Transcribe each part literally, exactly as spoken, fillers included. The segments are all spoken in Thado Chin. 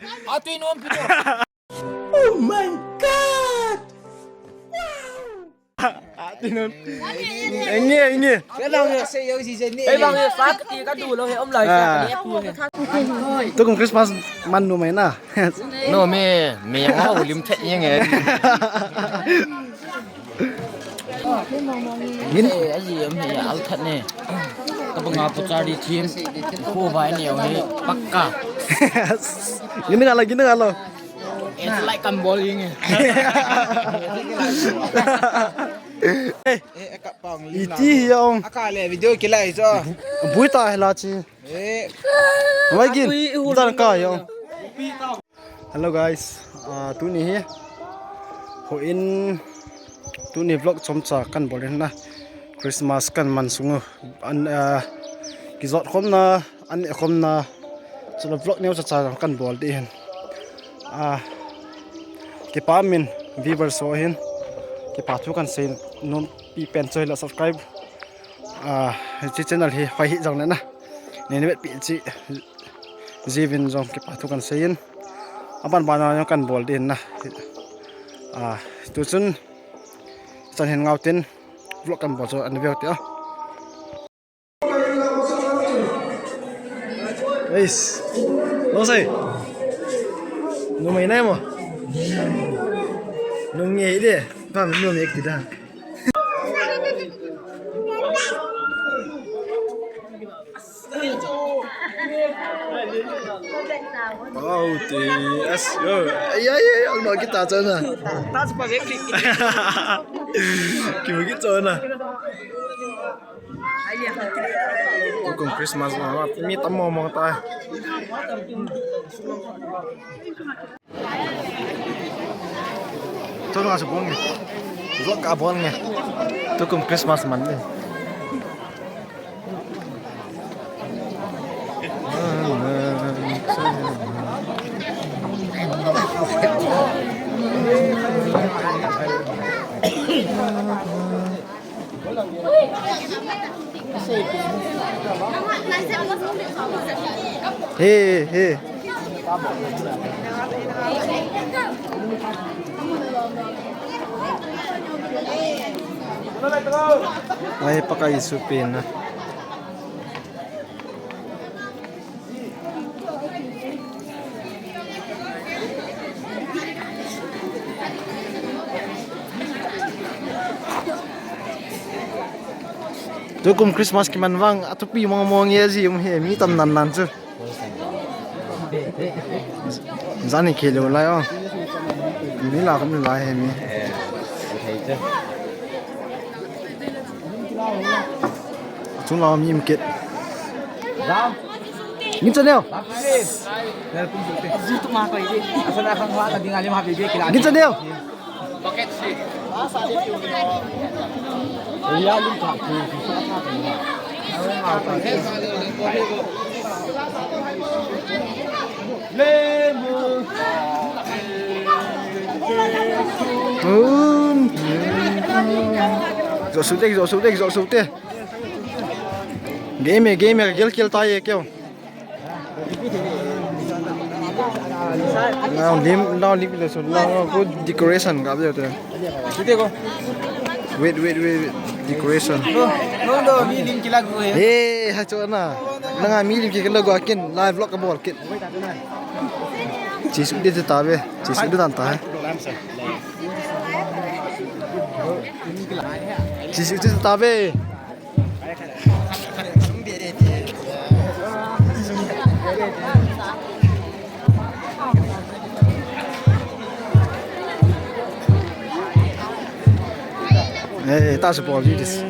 Atui nom pi to. Oh my God! Wow! Atui nom. Enge, enge. Kala nge se yo si se ni. Ei bang he fa ka ti ka du lo he om lai ka ni pu he. Tukum Christmas man nu mai na. No me, me yang ha ulim thet yeng e. Gin. Eh, aji em hi al that ne. Ka banga pu chari thim. Ko vai ne he pakka. Gin ga la, gin ga la. It's like I'm bowling. Eh, eh, ka pang iti hi ong. Aka le video kilai so. Bui ta hela chi. Eh. Mai gin. Atui i hul dan ka yo. Hello guys, ah, tuni hi houin, tuni vlog chomcha kan bol in na, Christmas kan man sung u, an, ah, kijot khomna, an e khomna, chule vlog neo chacha kan bol ding hin. Ah, kipa min viewers ho hin kipa thu kan sei nom pi pen choi la subscribe. Ah, hiche channel hi hoi hi jong le na. Nei na vetpi chi. Jivin jong kipa thu kan sei in. Aban ban a jong kan bol ding na. Ah, tu chun chan hin ngau tin vlog kan bol chu an veu te a. Eis. Lo sei. Numei nai mo. Numei de. Pam numei ki da. Wow, ti as yo. Ay, ay, ay, ano kita chana. Tas pa vek. Kimu kita chana. Tukum Christmas ma, mi tam mo mo ta. Tukum Christmas man ni. He, he. Ai, pakai supin na. Tukum Christmas kiman vang, atupi mong mong ye ji um he, mi tam nan nan chu. Jani khel u lai o. Mi la khom lai he mi. Chung la mi um kit. Ngin chaneo. Ngin chaneo. Boom. Josute, josute, josute. Game, game, gel, gel, tai, kyo. Now lim, now lim le sun, now good decoration ka bia te. Kite ko. Wait, wait, wait, wait. Decoration. No, no, no, mi lim kila gu he. Hey, ha cho na. Nanga mi lim kila gu akin live vlog ka bol kit. Chisu de ta ve. Chisu de tan ta hai. Chisu de ta ve. Hey, that's a ball, you just.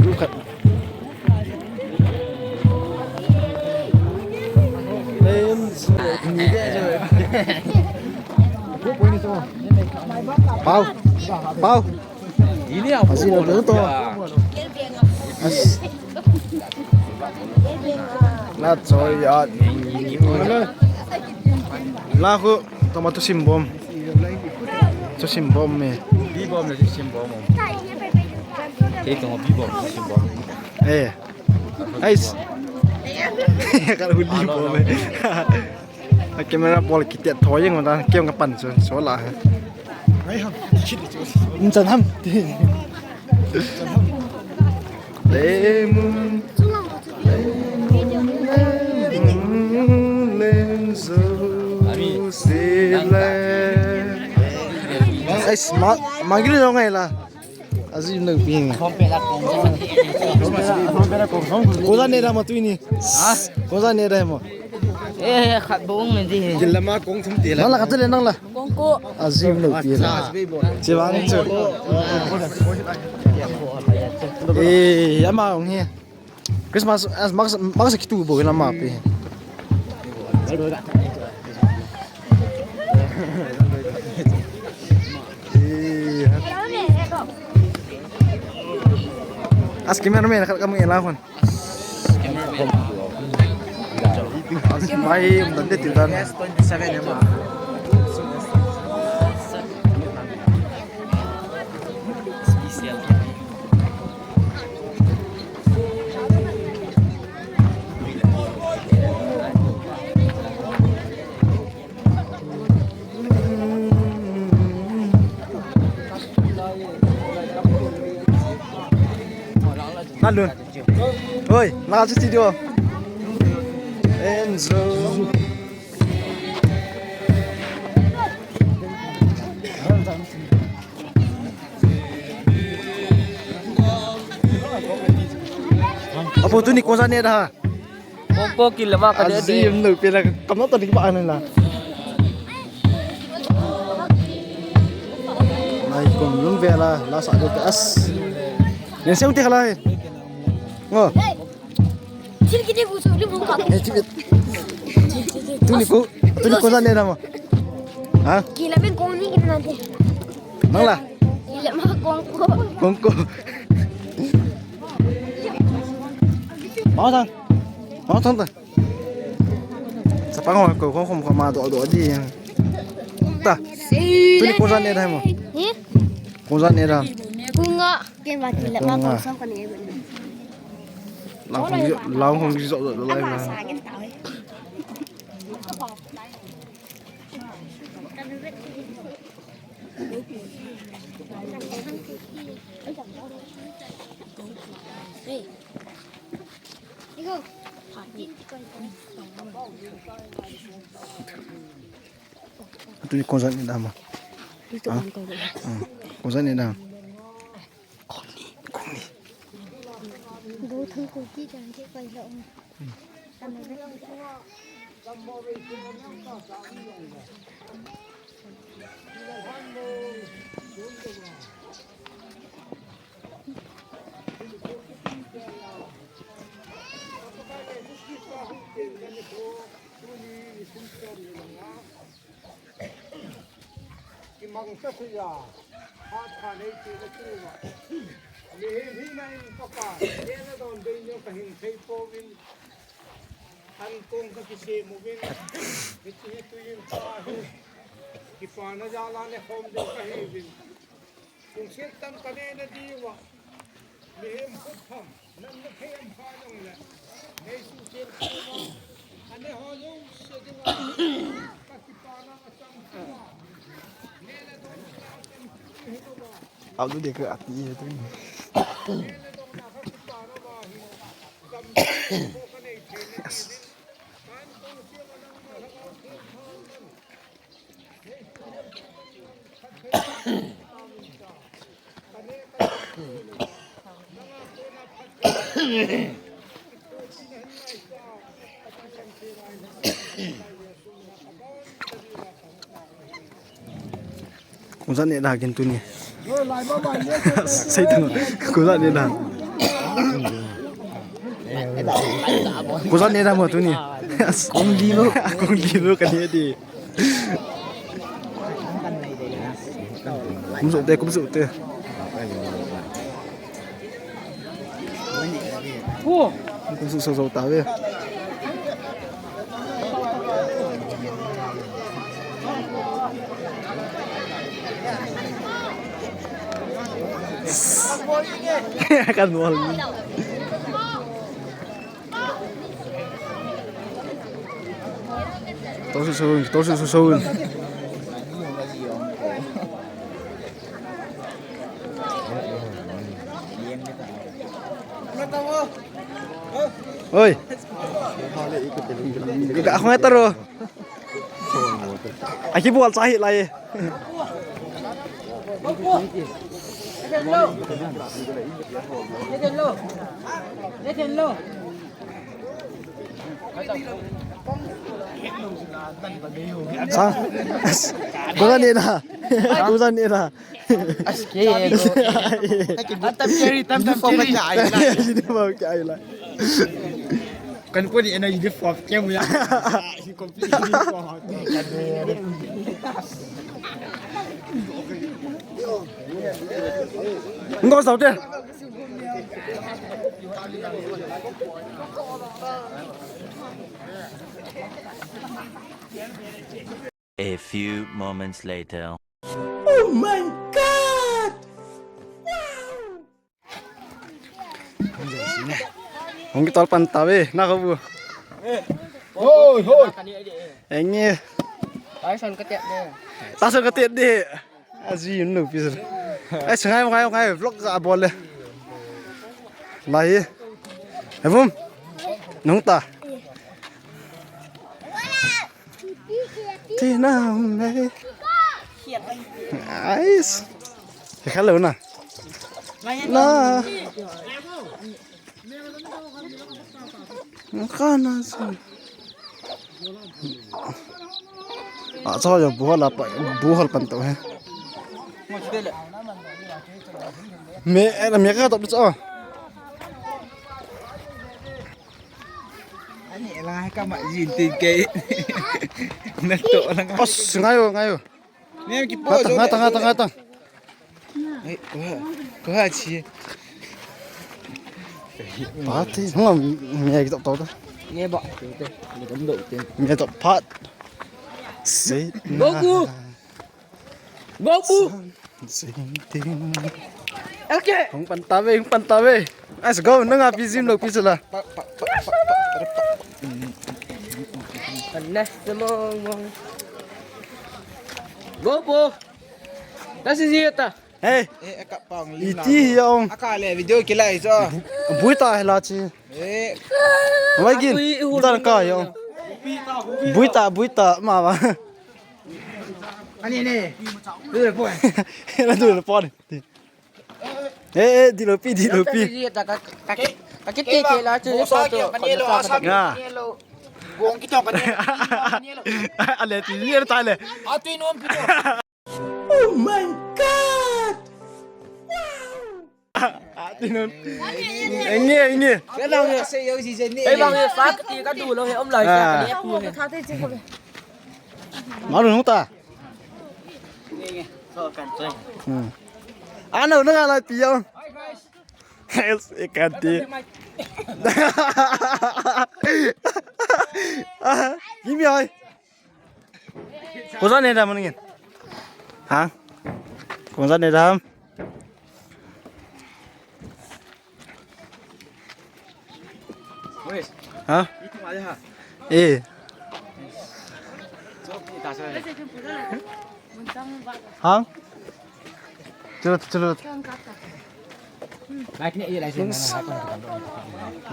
Group khat. Pau. Pau. Ini apa? Asin apa tu? As. Na choi ya. La khu toma tu sim bom. Tu sim bom me. Bi bom le sim bom. Ke toma bi bom sim bom. Eh. Ais. Kar hu di bom me. A camera bol kiti thoi jeng ta, kem ka pan chu, chu la. Chan ham. Lemon. Lemon, lemon, lemon, lemon, lemon, lemon. Ais, ma, ma gili jong ngai la. Aji no pi. Koza ne da ma tu ni. Ha? Koza ne da ma. Eh, khat bong ne di. Gilama kong thum ti la. Nang la ka le nang la. Kong ko. Aji no pi la. Che bang che. Eh, ama ong he. Christmas, as, maksa, maksa kitu bo kina mapi. As cameraman, khat kamu ela kon. As mai, um, dan de tu dan. Nalun. Oi, na studio. Enzo. Apo, tuni koza ne da. Ko, ko kil lama ka de de. Aji, um, no, pela kam na to ni ba an la. Nai kum lung ve la, la sa de as. Len se un te khala he. Ngo. Thil kiti bu chu, ni bu ka. Eh, thil. Tuni ko, tuni koza ne da ma. Ha? Kila ben kong ni kiti nante. Nang la? Kila ma kong ko. Kong ko. Mau thang. Mau thang ta. Sa pang ko ko ko ma do do di. Ta. Tuni koza ne da mo. He? Koza ne da. Kunga. Ke ma kila ma kong sam ka ne. Lao kong, lao kong ji zo zo lai ma. Tuni koza ne da ma. Ha? Hmm. Koza ne da. Kong ni, kong ni. Do thang ko ki jan ke pai lo. Kimang sa sa ya, hat pha nei ti na tu ma. Mihem hina in ka pa, kei na don dei nyo ka hin thei pouvin, an kong ka kisem uvin, hiche hi tuin pa hi, kipana jal a ne khom ding ka hiuvin. Lungset tah in ka neh na diuva, mihem khut tham, namna thei ham kha jongle, nei suhchel koma, aneh ho jouse dinga, ka kipana achang koma, neh le don koma achang koma hi loma. Alu de ka ati e tu. Neh le don a ka kipana ma hi, gam ko ka nei thei na diuvin, kan kong siam a nangma lhagao theng tha man. Kong jan ne da kin tuni. Sei tu. Kong jan ne da. Kong jan ne da mo tuni. Kong di lo. Kong di lo ka ne di. Kum sute, kum sute. Hu, Kung su so so ta ve. Kan wal. Tau su so, tau su so. Oi. Ka khong taro. Aki bol sa hi lai. Sa. Kusa ni na. Kusa ni na. Aske. Tam tam carry, tam tam carry. Uniform ka ai la. Kan ko ni na uniform ke mu ya. Complete uniform. Ngo sao te. A few moments later. Oh my God! Wow! Hung kitol pan ta ve, na ko bu. Hoi, hoi. Enge. Tason ka tet de. Tason ka tet de. Aji yun no pis. Ai, sangai, ngai, ngai, vlog ka bol le. Lai. Evum. Nung ta. Tina me. Ais. Hello na. Na. Kana si. A cho yo buhol apa buhol pan to he. Me, eh, me ka to cho. Ani la ka ma jin tin ke. Na to la. Os, ngayo, ngayo. Ni ki po. Ngata, ngata, ngata, ngata. Eh, ko, ko ha chi. Pati, hung me ki to to. Ni ba, te, ni kam do te. Me to pat. Sei. Goku. Goku. Okay. Hung pan ta ve, hung pan ta ve. Let's go, nang a pi jim lo pi sala. Pan na sa mong mong. Goku. That's it. Hey. Eh, ka pang lim. Iti hiong. Aka le video kilai so. Bui ta hela chi. Eh. Mai gin. Dar ka hiong. Bui ta, bui ta ma ba. Ani ne. Tu le pon. Ela tu le pon. Eh, eh, di lo pi, di lo pi. Ka, ka, ka, ka, ka, la chu. Ya. Gong ki tong ka ne. Ale ti ni ta le. A tu nom pi. Oh my God! Wow! Ati nun. Inge, inge. Ei bang ye fa kati ka du lo he om lai sa ka ne pu he. Malu nung ta. Hmm. Ano na lai pi yo. Yes, ikanti. Kimi ai. Kung saan ni dam ngin? Ha? Kung saan ni dam? Ha? Eh. Ha? Chalo, chalo.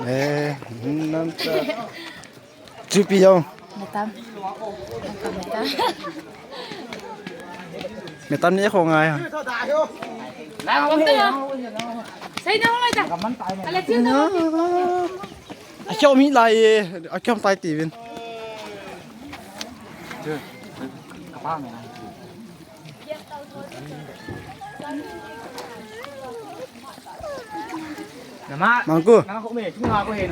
Eh, nam ta. Chupi yong. Metam. Metam. Metam ni ko ngai. Sai na ho ta. Ala chin na. A kyom mi lai e, a kyom tai ti vin. Mangku.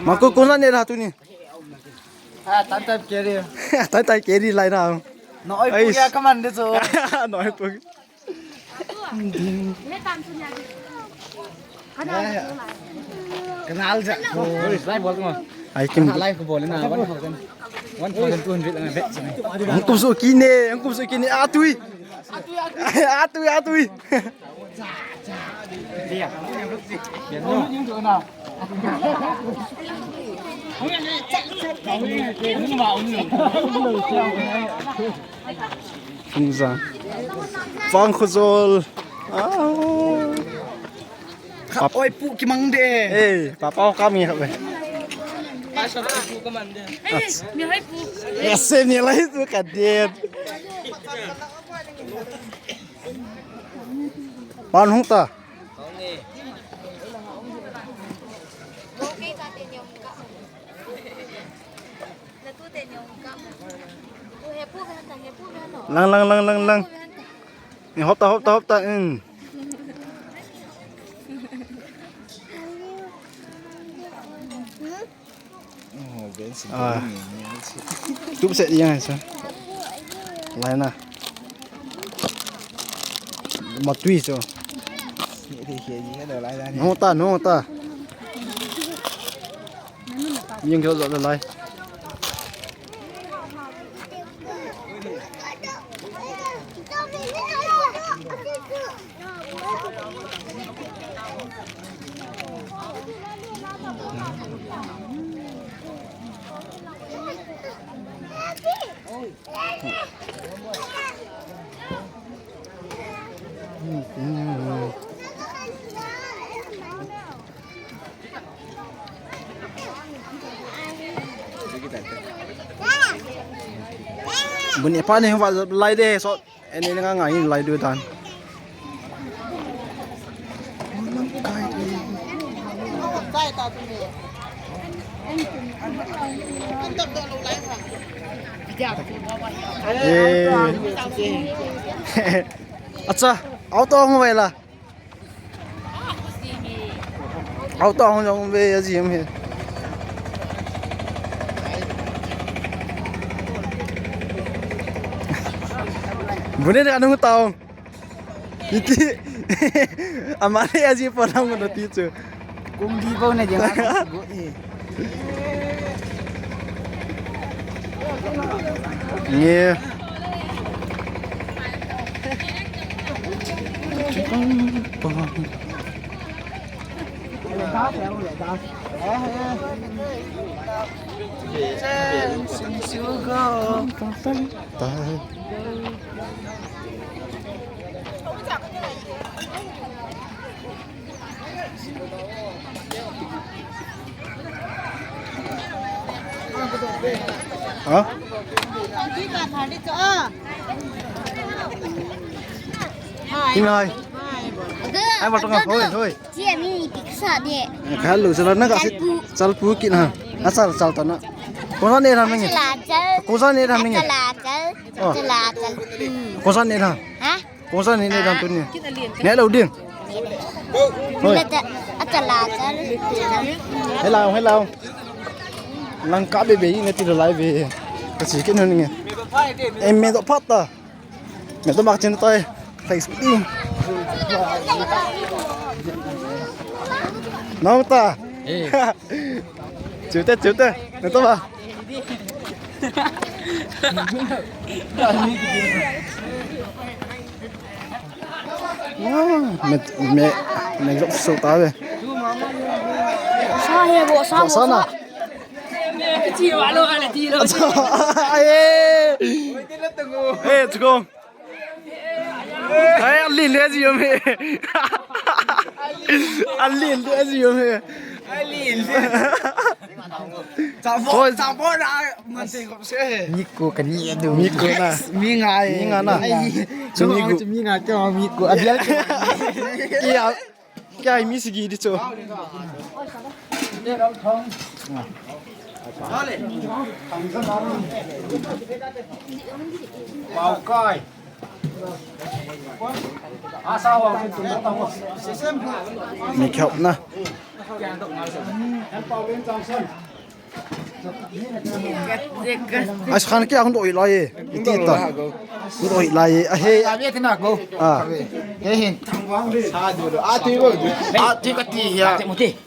Mangku, kung saan ni ra tu ni? Ah, tan tan keri. Tan tan keri lai na. Noi pu ya kaman de so. Noi pu. Kanal ja. Lai bol ko. Ai kim. Lai ko bol na one thousand. One thousand two hundred lang bet. Ang kumsu kine, ang kumsu kine. Atui. Atui, atui. Pungzang. Pang khozol. Ah. Oi, pu kimang de. Eh, papa ka mi ha. Ai, mi hai pu. Yes, mi lai tu ka de. Pan hung ta. Lang, lang, lang, lang, lang. Ni hop ta, hop ta, hop ta. Mm. Ah. Tup set yang sa. Lai na. Matui cho. No ta, no ta. Yang kyo lai. Bun e pa ne va lai de so. Eni nga ngai lai du dan. Eh. Acha, auto hung ve la. Auto hung jong ve aji em he. Bune de anu tao. Iti. Amare aji pa nang na ti chu. Kum di bau na jeng. Nge. Ha? Hi. Hi, Batunga. Hoi, hoi. Ji, mi piksa de. Hello, sala na kasi. Chalpu. Chalpu kin ha. Asal, sal tana. Kona ne ram nge. Chala chal. Kona ne ram nge. Chala chal. Oh. Chala chal. Hmm. Kona ne ram. Ha? Kona ne ne ram tu ne. Ne lo ding. Hoi. Chala chal. Hello, hello. Langka be be ne ti lai be. Kasi kin ne. Em me to pata. Meto mak chen toi. Thanks. Nau ta. Eh. Chute, chute. Meto ba. Wow, me, me, me jok so ta ve. Sa he bo, sa bo, sa na. Sa. Aye. Eh, chukong. Ai, alin le ji yom he. Alin le ji yom he. Alin le. Chapon, chapon na, man se ko se. Miko kani adu. Miko na. Mi nga e. Mi nga na. Ai. Chu mi gu. Chu mi nga ke mi ko. Abial ke. Iya. Kya hi mi sigi di chu. Pau kai. Asa wa. Mi khop na. As khan kya hung doi lai e. Iti ta. Hung doi lai e. A he. Abi tina go. Ah. He hin. Sa du do. A ti go. A ti ka ti ya. Te mo te.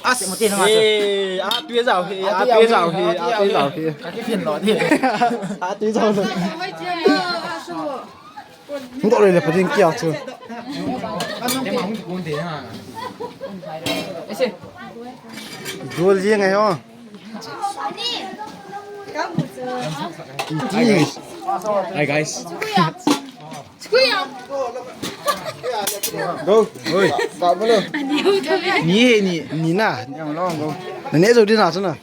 As, eh, a tui jao hi, a tui jao hi, a tui jao hi. Ka kiphin lo di. A tui jao lo. Hung dok le le pa ding kia chu. Dol jing ai ho. Hi guys. Hi guys. Go. Oi. Ni he ni. Ni na. Yang long go. Na ne jo di na chu na.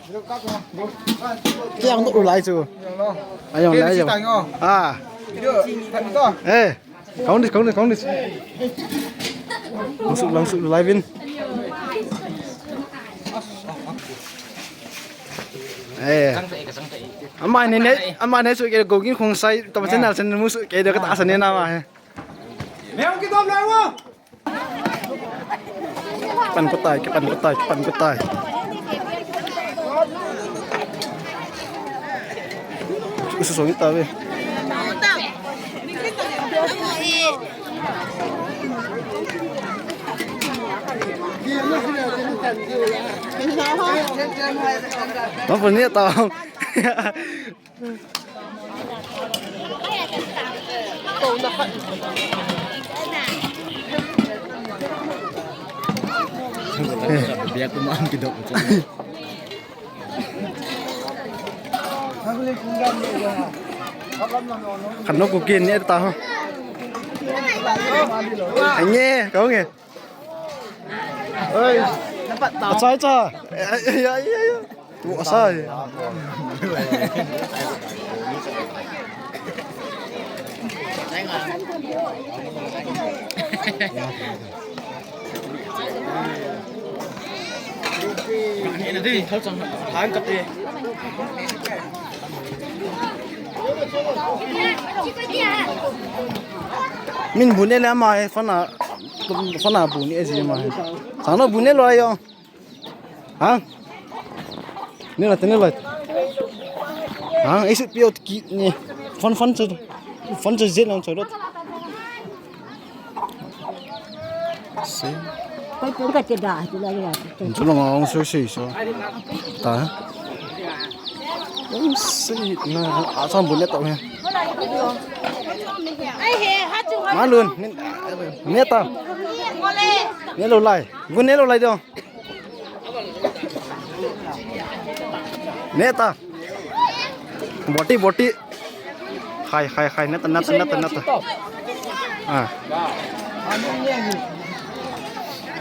Kiang dok lai chu. Ayong lai ayong. Ah. Eh. Kong dis, kong dis, kong dis. Langsung, langsung live in. Eh. Ama ne ne, ama ne su ke go gin khong sai, to channel sen mu su ke de ka ta sa ne na ma he. Meong ki dom lai wo. Pan ko tai, ke pan ko tai, ke pan ko tai. Usu song ta ve. Tao pun ni tao. Biar tu makan kidok. Kano kuki ni ta ho. Anye, kau nge. Oi. Acha, acha. Ai, ai, ai, ai. Tu asai. Min bu ne le ama he, phone a, phone a bu ne e ji ama he. Sangno bu ne lou yo. Ha? Ne la, ne la. Ha, isu pi ot ki ne. Phone, phone chu. Phone chu je nang chu. Sei. Koi pun ka te da, tu la ya. Chu long ong sei sei so. Ta. Ong sei na, a chang bu ne to he. Ai he, ha chu ha. Ma lun, ne, ne ta. Ne lou lai. Gun ne lou lai do. Ne ta. Boti, boti. Khai, khai, khai. Ne ta, ne ta, ne ta, ne ta. Ah.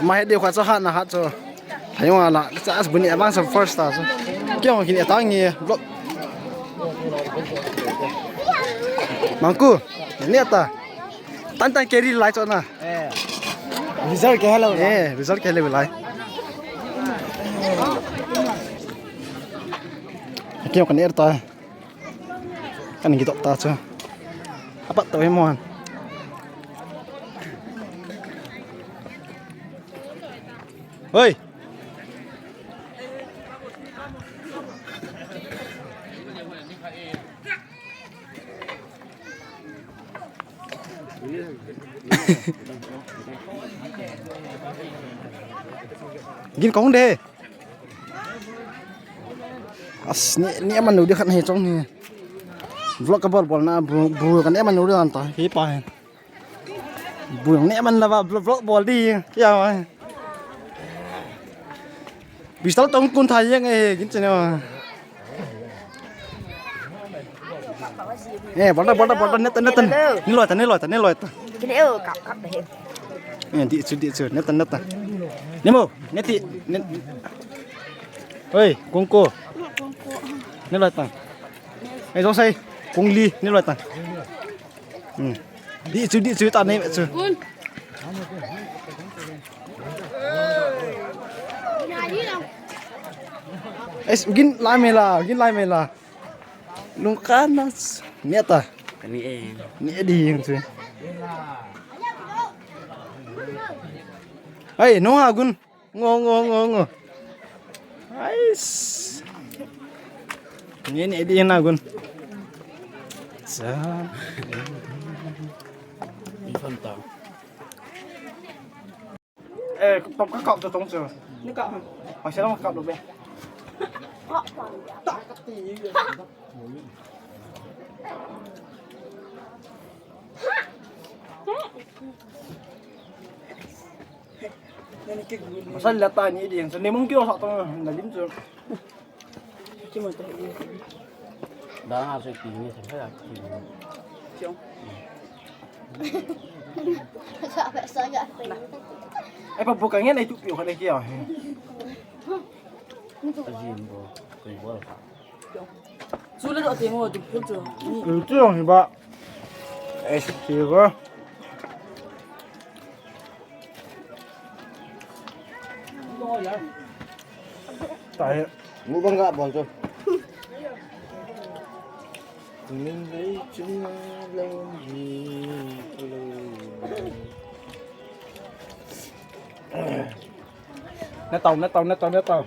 Ma he deu kha cho ha na ha cho. Thayong ala. Cha as buni abang sa first ta so. Kyo kin etang ni. Vlog. Mangku. Ne ta. Tan tan carry lai cho na. Eh. Result ke hello. Eh, result ke hello lai. Kyo kan er ta. Kan kidok ta chu. Apat to he mon. Hoi. Gin kong de. As, ni, ni aman nu de khat he chong ni. Vlog ka bol bol na bu, bu kan aman nu de an ta. Hi pa he. Bu ne man lava vlog, vlog bol di. Kya wa. Pistol tong kun tha yeng e, gin chene wa. Eh, bolta, bolta, bolta, neta, neta. Ni loi ta, ni loi ta, ni loi ta. Kine o kap kap he. Eh, di chu, di chu, neta, neta. Ni mo, neti, net. Oi, kung ko. Ni loi ta. Eh, jong sai, kung li, ni loi ta. Hmm. Di chu, di chu, ta nei chu. Es, gin lai me la, gin lai me la. Lung kana s-, ni ta. Kani e. Ni e di yang chu. Ai, no ha gun. Ngo, ngo, ngo, ngo. Ais. Ni, ni, di na gun. Sa. Infanta. Eh, pam ka kap to tong chu. Ni kap ham? Oi, se long kap lo be. Pasal la ta ni ding, so ni mong kio sa tong na lim chu. Dang a sui pi ni sa ya pi ni. Chong. Ai pa bu ka ngen ai tu pi kha le kia. Ajin bo, kui bo. Chu le ro te ngo du pu chu. Ku chu hi ba. Ai si ba. Tahe. Mukbang ka bol chu. Min lei chunga lei ni lo. Na tau, na tau, na tau, na tau.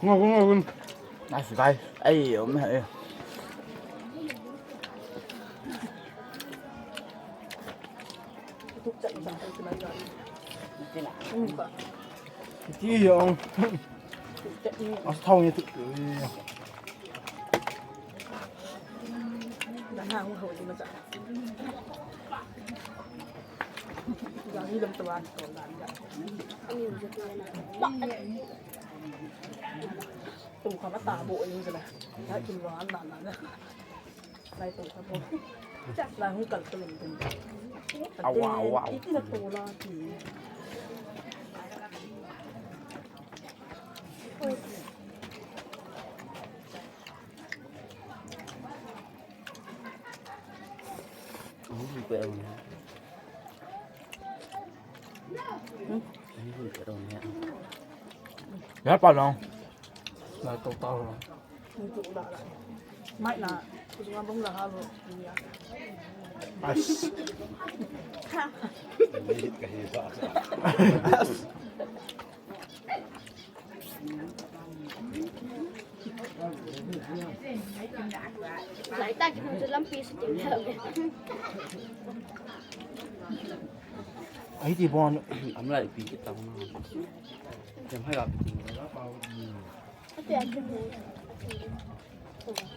Ngon, ngon, ngon. Nice, guys. Ai, om hai. Ti yong. As thong ye tu. Tum kha ma ta bo ing jela. Ya kin wa na na na. Lai tum kha bo. Lai hung kal tum tum. Awa, awa, awa. Iti na to la ti. Ya pa long. Na to ta long. Mai na, ku nga bong la ha lo. As. As. Lai ta ki hung lampi si ting. Ai ti bon. Am lai pi ki tang na. Jem hai la pi ting.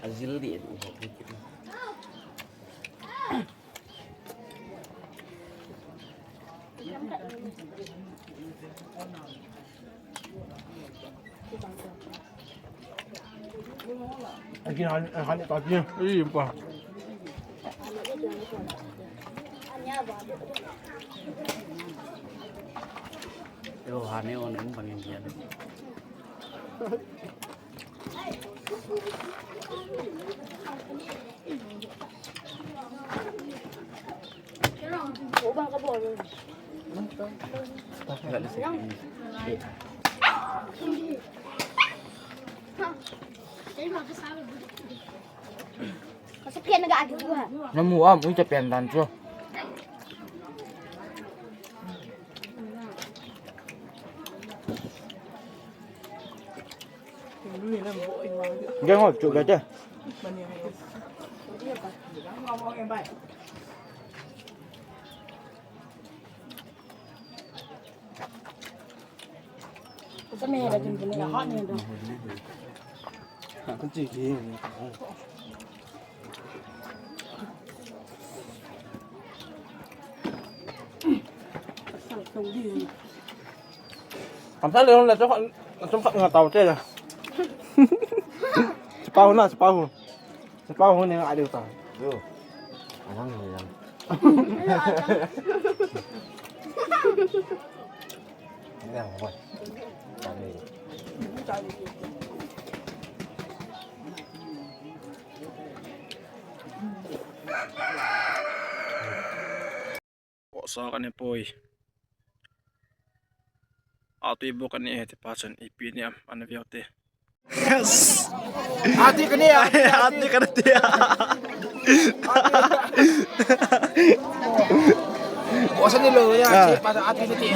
Azil di. Again, han, han ta pia. Ei, pa. Yo, hane on in bangin dia. Namu am, ui, ta pen dan chu. Geng ho chu ga te. Kamsa le hon la chom khat nga tau te la. Chipau na, chipau. Chipau hon ne nga deu ta. Yo. Anang ne yang. Yang hoi. Posa kani poi. Atui bou kani he ti pa chun ipi ni am ana veu te. Yes. Atui kani a. Atui kani a. Posa ni lo ya, che pa atui ni te.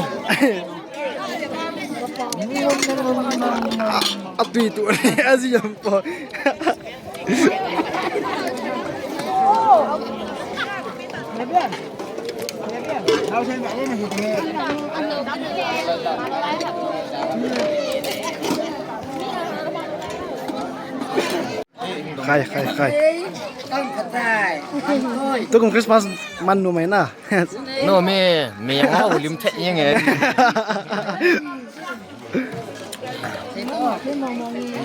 Atui tu ni azi am po. Khai, khai, khai. Tukum Christmas man nom e na. Nom e, me nga ulim thet yeng e.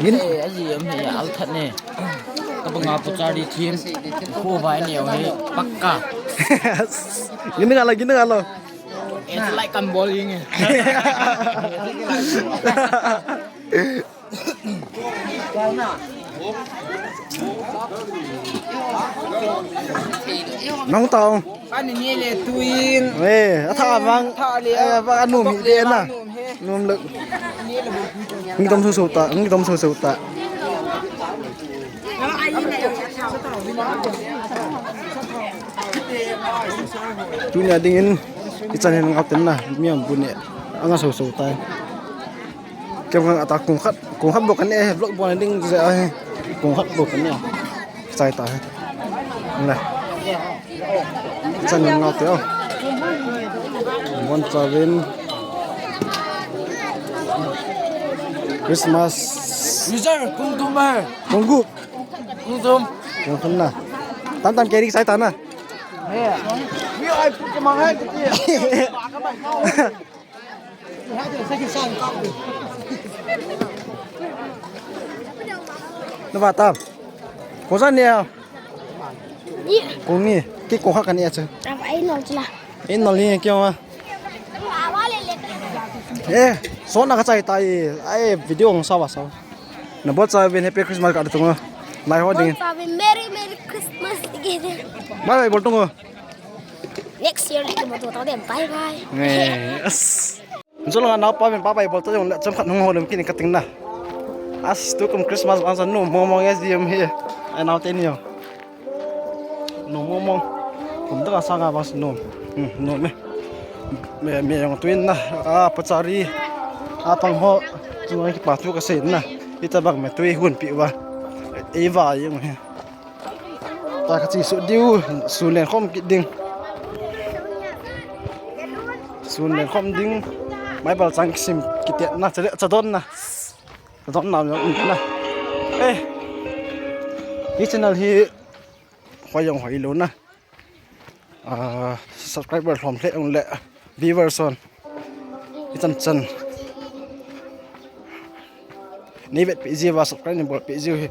Ngin. Eh, aji am hi al that ne. Ka banga pu chari thim. Khu vai ne hi pakka. Ngin nga la, ngin nga la. It's like I'm bowling. Nong tao. Ani ni le tuin. Eh, atha vang. Tha le. Eh, vang anum hi de na. Anum le. Ngi tom su su ta, ngi tom su su ta. Tunia dingin ichan hin ngap ten na, mi am bu ne. Anga su su ta. Kei vang ata kong khat, kong khat bou kan e, vlog bol ding je a he. Kong khat bou kan e. Chai ta he. Le. Chan ngau te o. Bon chauvin. Christmas. User, kung tum ba? Kung gup. Kung tum. Kung tum na. Tam tam keri chai ta na. He. Wi ai pu ke ma hai ke ti. Na ba tam. Ko sa ne a? Ni. Ko ni. Ki ko ha ka ni a cha. Ava ai no chla. Ai no ni ke wa. Eh, so na ka chai tai. Ai video ng sa wa sa. Na bol chauvin happy Christmas ka tung. Lai ho ding. Bol chauvin merry merry Christmas. Bye bye bol tung. Next year le kimu to tau dem. Bye bye. Yes. Jolong a naopa min pa bai bol ta jong le chomkhat hung holem kit in kating na. As tukum Christmas vang sa nom mong mong S D M hi. Ai nao te ni jong. Nom mong mong. Kum ta ka sanga vang sa nom. Hmm, nom e. Me, me jong tuin na. A, pachari. A, pang ho. Chunga kipa thu kasei na. Ita bang me tui hun pi va. Ei va jong hi. Ta ka chi su diu, su len khom kit ding. Su len khom ding. Mai bal chang kisim kit na, cha, cha don na. Cha don na, na. Eh. Hi channel hi hoi jong hoi lou na. Ah, subscriber lhom hle ong le viewers on. Ichan chan. Nei vet pe ji va subscribe nei bol pe ji hi.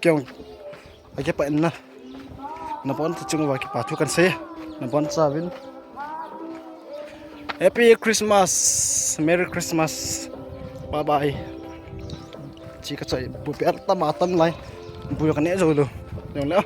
Kei jong akipah in na. Na bon ta chung va kipa thu kan sei. Na bon chauvin. Happy Christmas. Merry Christmas. Bye bye. Chi ka chai bu pe tam a tam lai. Bu ka ne jo lo. Jong le.